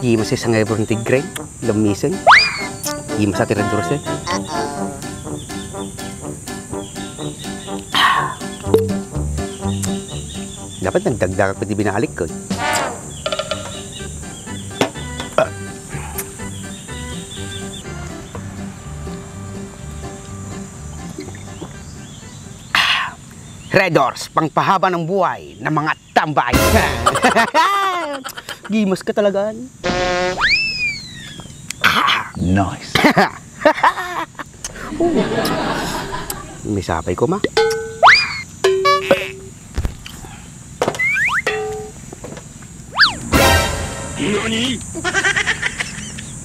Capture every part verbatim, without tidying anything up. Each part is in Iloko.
Gimas ti sangay burn ti grain, lamisen. Gimas ti Red Horse. Dapat nagdagdagak pati binalik ko. Red Horse, pangpahaba ng buhay ng mga tambay. Gimas ka talaga. Nice. May sapay ko, ma. Nani?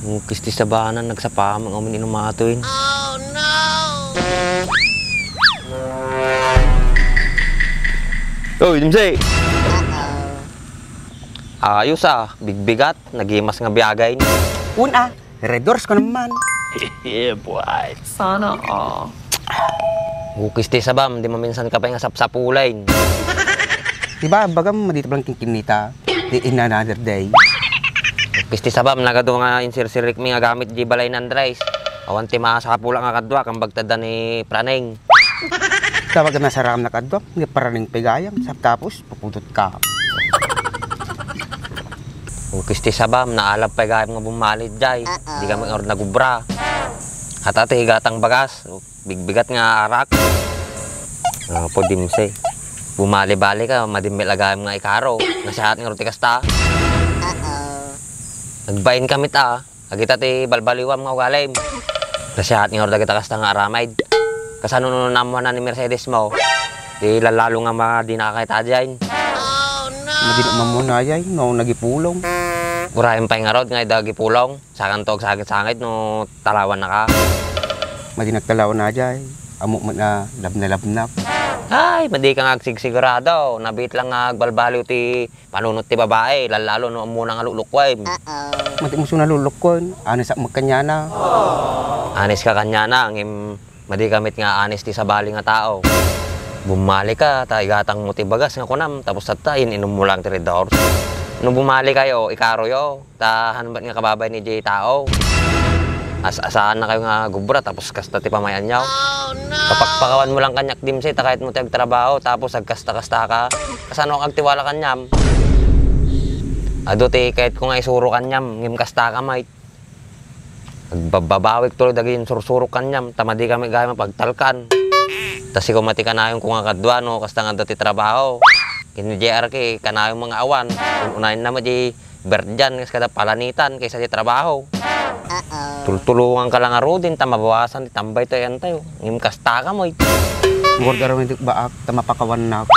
Ukis ti sabanan, nagsapa man amin inumatoy. Oy, Dimsay! Ayos ah, bigbigat, nagimas nga biagay. Una, Red Horse ka naman. Yeah, boy. Sana all. Ukis ti sabam, di maminsan ka pa nga sapsapulayn. Diba, bagam madita lang kinkinita. Di in another day. Ukis ti sabam, nagadu nga insirsirik mi nga gamit di balay ni Andres. Awan ti masapula nga kadua, kambagtada ni Praneng. Tawag na saram na kadua, ni Praneng pay gayam, sap tapos, pupudot ka. Ukis ti sabam, naalab pay gayam nga bumali jay. Di kami nga nagubra. Hata ti higatang bagas, bigbigat nga arak. Ah, pudimse. Bumali-bali ka, madimmil agayam nga ikaro. Nasihat nga ruti kasta. Nagbain kami ta. Agita ti balbaliwam nga ugalim. Nasihat nga dagita kasta nga aramid. Kasano no naammuanan ni Mercedes mo? Ti lallalo nga madi nakakita diay. Madi na mamuna diay, no, nagipulong. Urayen pay ngarud nga ida agipulong. Sakanto agsangit-sangit no talawan na ka. Madi nagtalawan na diay. Amo met a labnalabnak. Ay, madi ka nga agsigsigurado. Nabit lang nga agbalbaliw ti panunot ti babae, lallalo no ammona nga lulukuem. Madi mo suna lulukuem, anesak met kaniana. Anes ka kaniana, ngem madi ka met nga anes ti sabali nga tao. Bumali ka, ta igatang mo ti bagas nga kunam, tapos tatta, in-inum mo lang ti Red Horse. No bumali kayo, ikaro yo, ta hanbat nga kababay ni jay tao. As-asaan na kayo nga gubra, tapos kasta ti pamayan nyo. Kapakpakawan mo lang kanyak, Dimse, ta kahit mo ti agtrabaho, tapos agkasta-kasta ka. Kasano ka agtiwala kanyam? Adu ti kayat ko nga isuro kanyam, ngem kasta ka, mait. Agbababawik tuloy dagiti insursurok kanyam, ta madi kami gayam a pagtalkan. Ta sika met ti kanayon ko nga kadua, no, kasta nga adda ti trabaho. Ken ni J R K, kanayon nga awan. Un-unayen na met di berdian, kas kada palanitan, kaysa di trabaho. Tultulongan ka lang ngaruden, ta mabawasan ti tambay tayo, antayo. Ngem kasta ka met. Murag aramidek baak, ta mapakawannak.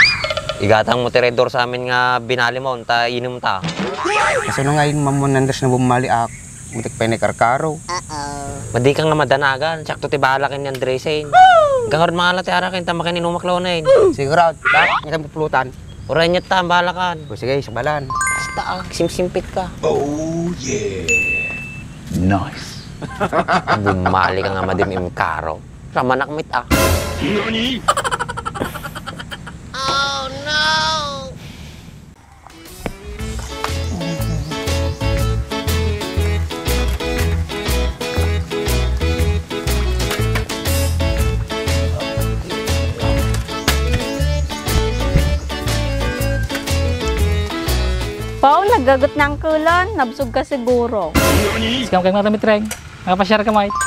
Igatang mo ti Red Horse amin nga binali mo, ta inum ta. Kasano nga inum mo ni Andres no bumaliak? Mutik pay ni karkaro. Madi ka nga madanagan, sakto ti bala ken ni Andresen. Hanggang ngarud mangala ti araken, ta makininuma launay. Sigurado, dak, nga pupulutan. Uray niya ta, bala kan. O sige, sabalan. Basta, ah, simsimpit ka. Oh, yeah. Nice. Bumali ka nga madim imkaro. Ramanak mit, ah. Nani? Oh, no! Pao, naggagut na ang kulon. Nabsog ka siguro. Sikam kay mga tamitreng. Nakapasyar ka, Mike?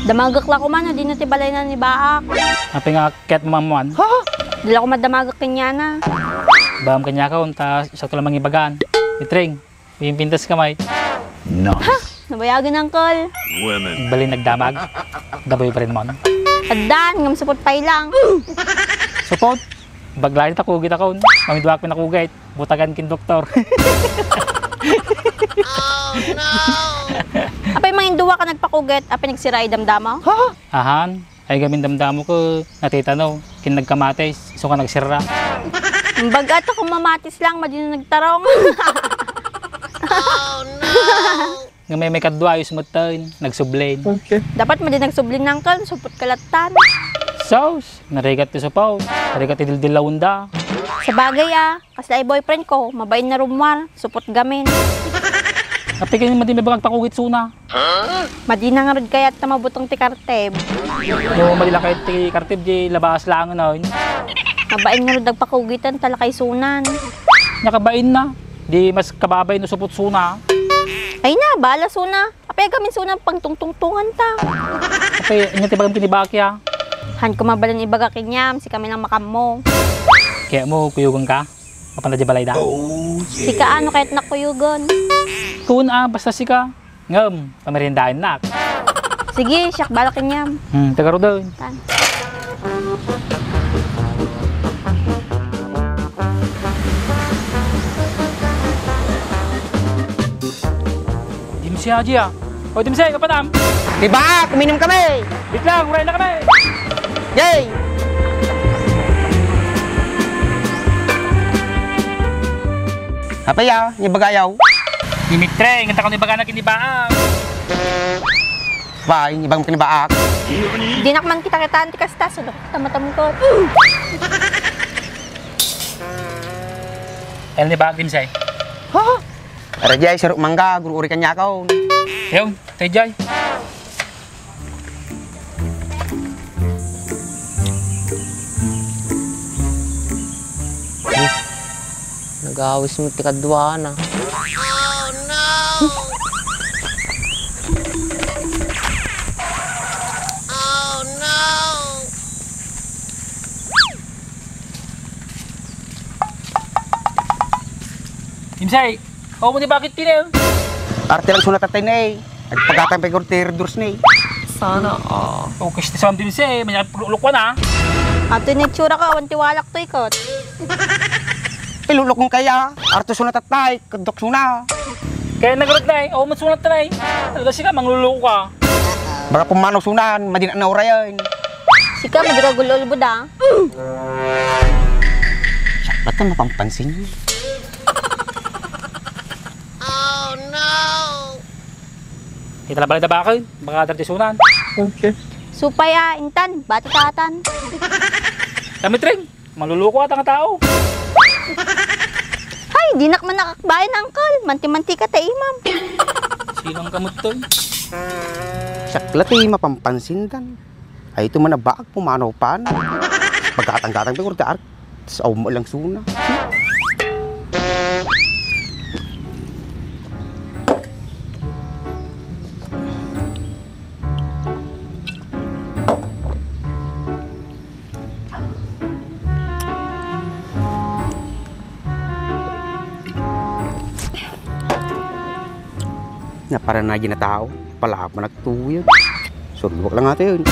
Damagak la kuman, no, dino ti balay na ni Baak. Apay nga ket mamammuan? Ha? Dila kuman damagak kenyana. Bagam kenya ka, unta, sakto lang mangibagan. Itring, pimpintas ka, Mike. Nice. Nabayagan, Uncle. Balin nagdamag. Da boyfriend mon. Addan, ngam supot pay lang. Supot? Baglay ta kugit ako. Mamiduak pinakugit. Butagan kin doktor. Oh, no! Apay manginduwa ka nagpakugit, apay nagsira ay damdama? Ha? Ahan, ay gamin damdamo ko, natitano, kin nagkamatis, isu ka nagsira. Baga ta kung mamatis lang, madino nagtarong. Oh, no! Nga may, may kadwa, ayos mo tayo, nagsublin. Okay. Dapat madi nagsublin, Uncle, supot kalatan. Daus, narigat ti supot, narigat ti dildillawenda. Sabagay a, kasla ay boyfriend ko, mabain nga rummuar, supot gamin. Apay ket madi met agpakugit isuna? Madina ngarud kayat ta mabuteng ti karteb. No, madi la kayat ti karteb, di labas laengen, oy. Mabain ngarud agpakugitan, ta lakay sunan. Nakabain na. Di mas kababain no supot isuna. Ay na, bala isuna. Apay gamin isuna pagtungtungtunganta. Apay, ania ti ibagam ken ni Baki, a? Haan ko mabalin ibaga ken niam, sikami lang makammo. Kayatmo kuyogenka? Mapan idiay balayda? Sika, ano kayatnak kuyogen? Kun a, basta sika. Ngem, pameriendaennak. Sige, siak bala ken niam. Hmm, taga ruden. Tan. Dimsi, Haji, a. O, Dimsi, kapanam? Di ba? Uminom kami. Wait lang, uray na kami. Yay! Apay a, ni bagayaw? Ni Mitre, ngata ko ni bagana ken ni Baak. Bay, ni bagam ken ni Baak. Dinak man kita kitaan ti kasta, sudok ta matamkot. El ni Baak, Dimsi. Ha? Ara jay, sarok mangga, guru-uri kaniakon. Ayaw, tay jay. Nagawis met ti kaduana. Dimsi, awan ni Baki ti ne. Arte lang isuna tatay ne. Agpagatan pay ko ti Red Horse ne. Sana all. O, kasta sa Dimsi, madi agpaluklukwan a. Atoy nga itsurako, awan ti walak toy ket. Pilulukon kaya, arte isuna tatay, kaduak isuna. Kaya nagurot na e, awan met isuna tatay. Talaga sika, mangluluko ka. Baka pumanaw isunan, madi na urayen. Sika, madi ka gululbod a. Siak latta mapampansin. Kita la bala da bakit? Baka adar ti isunan. Okay. Supay a, intan, bati ta atan. Kami, Tring, mangluluko ata nga tao. Ay, dinak man nakakbain, Uncle. Manti-mantika ta imam. Silang kamot to. Siak la ti mapampansin dan. Ay, ito man a baak, pumanaw pan. Paggatang-gatang, pagurdaar. Tas awan met lang isuna. Naparan na ginatao, palak man agtuyod. Surduak lang ata yun.